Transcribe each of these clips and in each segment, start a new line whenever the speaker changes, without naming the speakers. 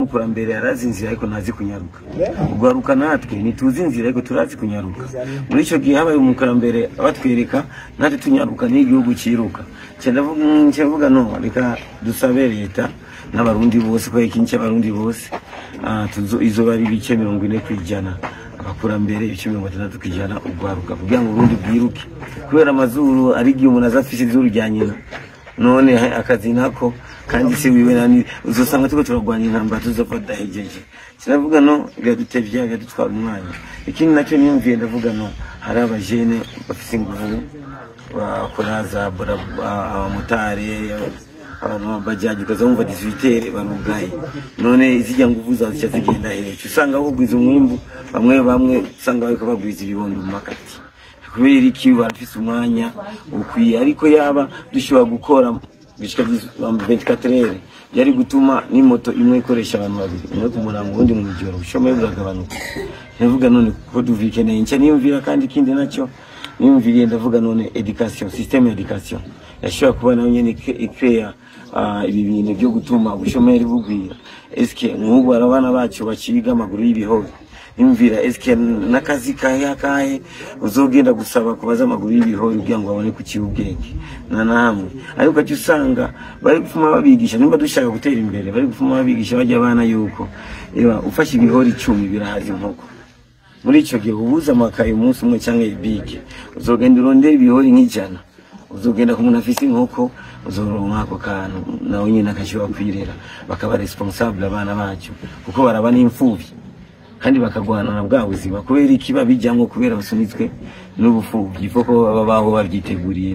Umukurambere yarazi inzira ariko ntazi kunyaruka. Ugwaruka natwe ntituzi inzira ariko turazi kunyaruka. Muri icyo gihe habaye umukurambere abatwereka, natwe tunyaruka n'igihugu cyiruka. Ndavuga no reka dusabe leta n'abarundi bose, ko ikintu cy'abarundi bose izoba ari ibice 40% abakurambere, ibice 60% ugwaruka, kugira ngo urundi bwiruke. Kubera amazuru ari igihe umuntu azafise izuru rya nyina, none akazi nako kandi se wiwe nani, uzosanga tuko turagwanya intambara tuzopfa tudahejeje. Sinavuga no biradutevya, biradutwara umwanya. Ikindi nacyo niyumviye, ndavuga no hari abajene bafise inguvu bakora za bora, abamotari, abantu babajaji, ukaza wumva 18 barugaye. None izijya nguvu zazica zigenda hehe? Usanga bugwiza umwimbu, bamwe bamwe usanga bariko bagwiza ibibondo mu makati. Kubera iki? Barafise umwanya ukwiye. Ariko yaba dushobora gukora bishika 24 heures, yari gutuma n'imoto imwe ikoresha abantu babiri, umwe ku murango uwundi mu ijoro, ubushomeri buragabanuka. Ndavuga none ko duvikeneye nca niyumvira. Kandi ikindi nacyo niyumviriye, ndavuga none education, système education yashobora kuba nayo nyene icrea ibi bintu byo gutuma ubushomeri bugwira. Eske nk'ubu hari abana bacu baciga amaguru y'ibihori? Nimvira eske n'akazi kahe akahe uzogenda gusaba kubaza amaguru y'ibihori kugira ngo babone kuciba ubwenge? Na namwe ariko ugaca usanga bari gufuma babigisha, nimba dushaka gutera imbere, bari gufuma babigisha bajya abana yuko eba ufashe ibihori 10 birahaza inkoko. Muri ico gihe ubuze amakaye umunsi umwe cyangwa ibike, uzogenda urondera ibihori nk'ijana, uzogenda ku muntu afise inkoko, uzoronka ako kantu nawe nyine akashobora kwirera. Bakaba responsable abana bacu, kuko baraba n'imfuvyi kandi bakagwana na bwa buzima. Kubera iki babijyamo? Kubera basunitswe n'ubupfubyi, kuko babaho babyiteguriye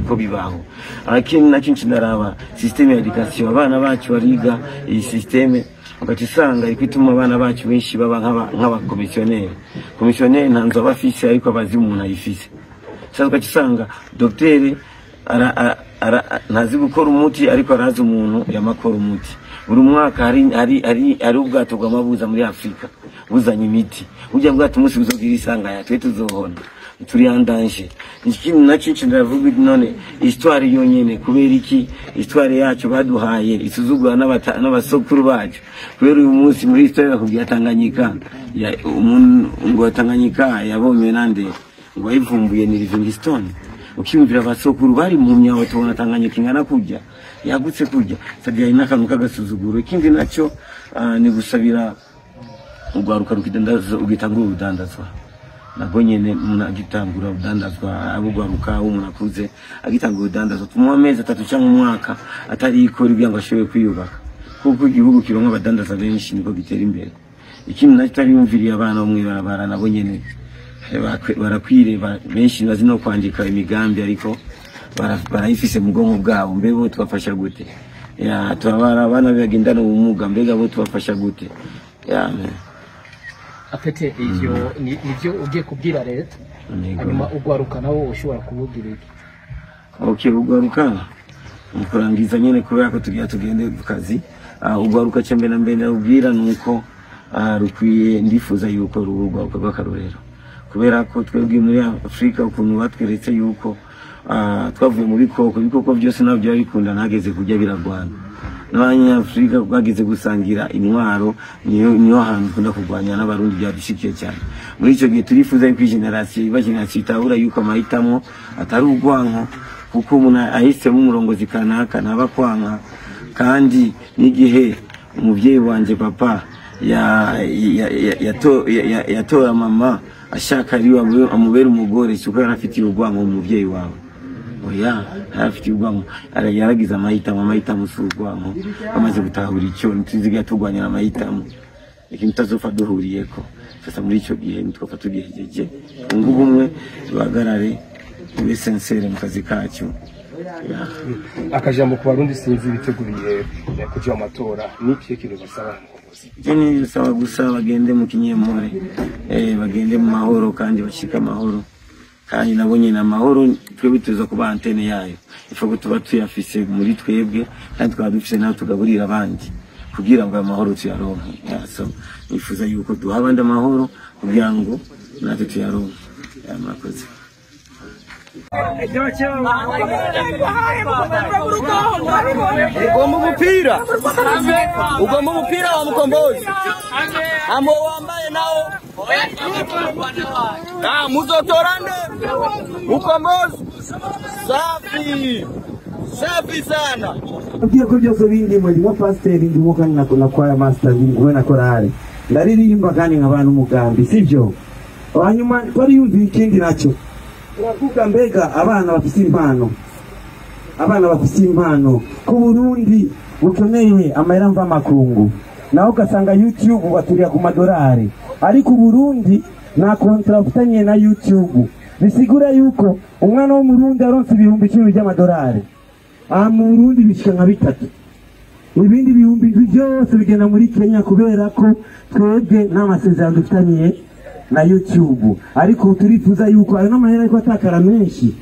ko bibaho. Akindi nacyo ndaraba système ya education, abana bacu bariga iyi système, ugaca usanga iri kwituma abana bacu benshi baba nk'abakomisiyoneri. Komisiyoneri nta nzu aba afise, ariko abazi umuntu ayifise. Sasa ugaca usanga dogiteri ntazi gukora umuti, ariko arazi umuntu yamakora umuti. Buri mwaka hari ubwato bw'amabuza muri Afrika buzanye imiti. Burya bwato umunsi buzogira isanganya, twe tuzohona turi en danger. Ikindi nacyo ndavuga none histoire yonyene, kubera iki histoire yacu baduhaye isuzugura n'abasokuru bacu? Kubera uyu munsi muri histoire bakubwira Tanganyika ya umuntu, ngo Tanganyika yabonywe nande, ngo ayivumbuye ni Livingstone. Ukiyumvira abasokuru bari mu myaho, tubona Tanganyika ingana kurya, yagutse kurya sadiya, hari n'akantu k'agasuzuguro. Ikindi nacyo ni gusabira urwaruka rukidandaza, ugitangura urudandazwa, nabwo nyene umuntu agitangura urudandazwa, abugwaruka, umuntu akuze agitangura urudandazwa, tumuha amezi 3 cyangwa umwaka atarikora kugira ngo ashobore kwiyubaka, kuko igihugu kironka abadandaza benshi niko gitera imbere. Ikindi nacyo tariyumviriye, abana bo mw'ibarabara nabo nyene barakwire, benshi bazi no kwandika imigambi, ariko barayifise mu bwonko bwabo. Mbe bo tubafasha gute? Ya turabara abana bagendana ubumuga, mbega bo tubafasha gute? Ya me.
Afite ivyo nivyo ugiye kubwira leta?
Yego.
Hanyuma ugwaruka nawo ushobora kububwira iki?
Okay, ugwaruka mu kurangiza nyene, kubera ko tugira tugende ku kazi, ugwaruka cya mbere na mbere ndabwira nuko rukwiye, ndifuza yuko ruba urwaruka rw'akarorero, kubera ko twebwe muri Afurika ukuntu batweretse yuko twavuye mu bikoko, ibikoko byose nabyo byari bikunda, ntageze kurya biragwana. N'abanyafurika bageze gusangira intwaro, niyo hantu dukunda kurwanya n'abarundi byadushikiye cyane. Muri icyo gihe turifuza yuko iyi génération iba génération itabura yuko amahitamo atari urwanko, kuko umuntu ahisemo umurongozi kanaka ntaba kwanka. Kandi n'igihe umubyeyi wanje papa yatora mama ashaka ari amubera umugore, si uko yari afitiye urwanko umubyeyi wawe, oya, yarafitiye urwanko, yaragize amahitamo. Amahitamo si urwanko. Bamaze gutahura icyo, ntituziga turwanyira amahitamo, ikintu tutazopfa duhuriyeko. Sasa muri icyo gihe ntitwapfa tugihejeje, twunge ubumwe, duhagarare, tube sincère mu kazi kacu. Ya.
Akajambo ku barundi sinzi biteguriye kuja mu matora, ni ikihe kintu basaba umuyobozi?
Icyo nisaba gusa, bagende mu kinyemore, bagende mu mahoro kandi bashike amahoro. Kandi nabo nyine amahoro twebwe tuza kuba antenne yayo, ifa ko tuba tuyafise muri twebwe, kandi tukaba dufise naho tugaburira abandi kugira ngo ayo mahoro tuyaronke. Ya, so nifuza yuko duha abandi amahoro kugira ngo natwe tuyaronke. Ya, murakoze.
Ugomba umupira wa Mukombozi amo wambaye nawo na muzotorande Mukombozi safi safi sana.
Ugiye ko byose bindi ndimo pasiteri, ndimo kandi na choir master, ndimo na korale, ndaririmba kandi nk'abantu umugambi, sivyo? Hanyuma twari yumviye ikindi nacyo turavuga, mbega abana bafise impano, abana bafise impano ku Burundi bukeneye amahera mva makungu, naho ugasanga YouTube baturira ku madolari, ariko Burundi nta kontra bufitanye na YouTube. Bisigura yuko umwana wo mu Burundi aronse 10,000 by'amadolari, aha mu Burundi bishika nka 3, ibindi 7,000 byose bigenda muri Kenya, kubera ko twebwe nta masezerano dufitaniye na YouTube. Ariko turifuza yuko ayo n'amahera ariko atakara menshi,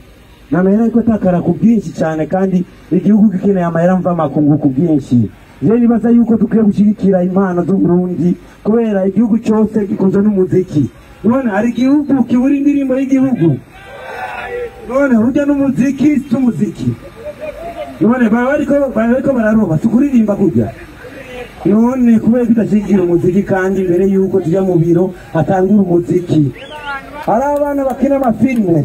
n'amahera ariko atakara ku bwinshi cyane, kandi igihugu gikeneye amahera mva makungu ku bwinshi. Je nibaza yuko dukwiye gushyigikira impano z'u Burundi, kubera igihugu cyose gikunze n'umuziki. None hari igihugu kibura indirimbo y'igihugu? None urya n'umuziki si umuziki? None baba bariko bararoba si ukuririmba kurya? None kubera kudashyigikira umuziki, kandi mbere yuko tujya mu biro hatangura umuziki. Hari abana bakina amafilme,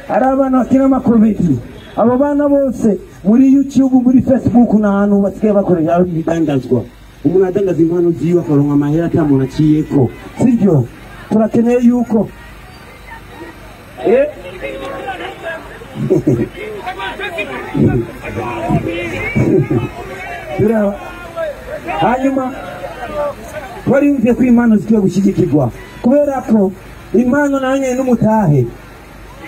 hari abana bakina amakomedi, abo bana bose muri YouTube, muri Facebook n'ahantu basigaye bakoresha ibidandazwa. Umuntu adandaza impano ziwe akaronka amahera ata muntu aciyeko, sivyo? Turakeneye yuko hanyuma twariyumviye ko impano zikwiye gushyigikirwa, kubera ko impano nayo nyene n'umutahe,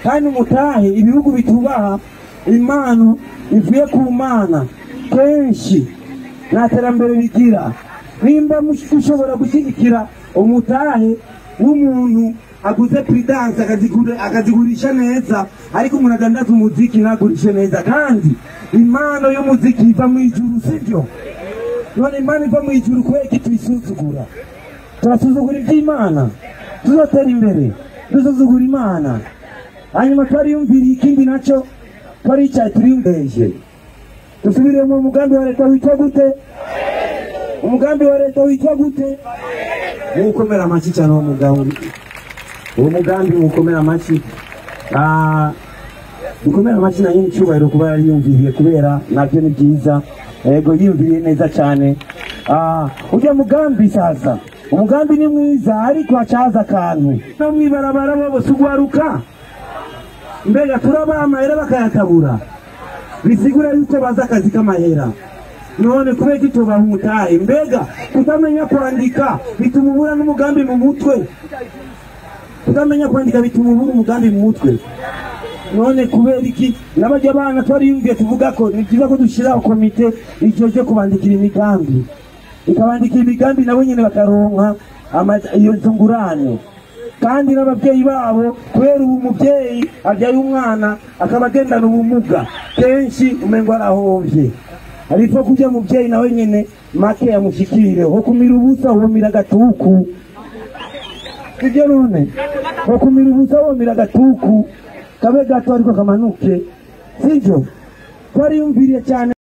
kandi umutahe ibihugu bitubaha impano ivuye ku Mana kenshi nta terambere bigira. Nimba ushobora gushyigikira umutahe w'umuntu aguze prudence akazigurisha neza, ariko umuntu adandaza umuziki ntagurishe neza, kandi impano y'umuziki iva mu ijuru, sivyo? None impano iva mu ijuru kubera iki tuyisuzugura? Turasuzugura iby'Imana, tuzotera imbere dusuzugura Imana. Hanyuma twariyumviriye ikindi nacyo, twaricaye turiyumveje, dusubiremo umugambi wa leta witwa gute? Umugambi wa leta witwa gute? Mukomera amashyi cyane uwo mugambi, uwo mugambi mukomera amashyi. Mukomera amashyi na nyine icyubahiro kuba yariyumviriye, kubera nabyo ni byiza. Ego yiyumviriye neza cyane. Ujya mugambi sasa, umugambi ni mwiza, ariko hacaza akantu no mwibarabara bo bose ugwaruka, mbega turabaha amahera bakayatabura, bisigura yuko bazi akazi k'amahera. None kubera iki tubaha umutahe? Mbega kutamenya kwandika bituma ubura n'umugambi mu mutwe, kutamenya kwandika bituma ubura umugambi mu mutwe. None kubera iki n'abajya bana twariyumviye tuvuga ko ni byiza ko dushyiraho komite ijeje kubandikira imigambi, ikabandikira imigambi nabo nyine bakaronka iyo ntungurane, kandi n'ababyeyi babo, kubera ubu umubyeyi abyaye umwana akaba agendana ubumuga kenshi umengo arahovye, ariko kujya mubyeyi nawe nyine make yamushikire ho kumira ubusa womira agatuku, sivyo? None ho kumira ubusa womira agatuku kabe gato ariko kamanuke, sivyo? Twariyumviriye cyane.